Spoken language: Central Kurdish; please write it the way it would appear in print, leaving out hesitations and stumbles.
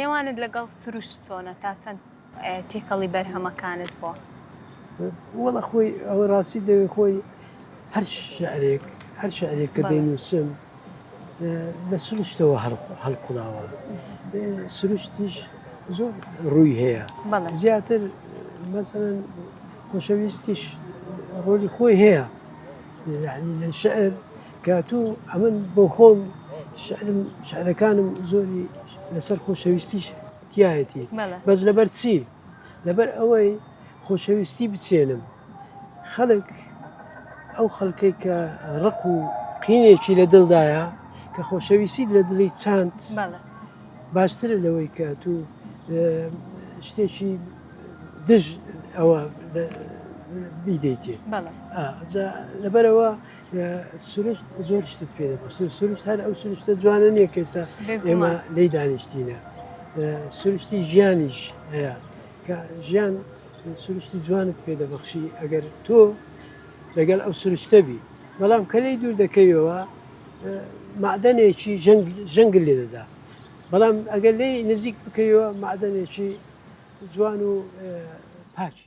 نێوانت لەگەڵ سروشت چۆنە تا چەند تێکەڵی بەرهەمەکانت بووە؟ وەڵا خۆی ئەوە ڕاستی دەوێ خۆی هەر شعرێک هەر شعرێک کە دەینووسم لە سروشتەوە هەڵقوڵاوە سروشتیش زۆر ڕووی هەیە زیاتر مەسەلەن خۆشەویستیش ڕۆلی خۆی هەیە یعنی لە شعر کە تۆ ئەمن بۆ خۆم شعرم شعرەکانم زۆری لەسەر خۆشەویستیش تایەتی بەس لەبەر چی لەبەر ئەوەی خۆشەویستی بچێنم خەڵک ئەو خەڵکەی کە ڕق و قینێکی لە دڵدایە کە خۆشەویستیت لە دڵی چاند باشترە لەوەی کە تو شتێکی دژ ئەوە بیدەیتێ لەبەرەوە سروشت زۆر شتت پێ دەبەخشێت سروشت هەر ئەو سروشتە جوانە نییە کە ئێستا ئێمە لێی دانیشتینە سروشتی ژیانیش هەیە کە ژیان سروشتی جوانت پێ دەبەخشی ئەگەر تۆ لەگەڵ ئەو سروشتە بی بەڵام کە لێی دوور دەکەویەوە معدەنێکی ژەنگ لێ دەدا بەڵام ئەگەر لێی نزیک بکەیەوە معدەنێکی جوان و پاکی.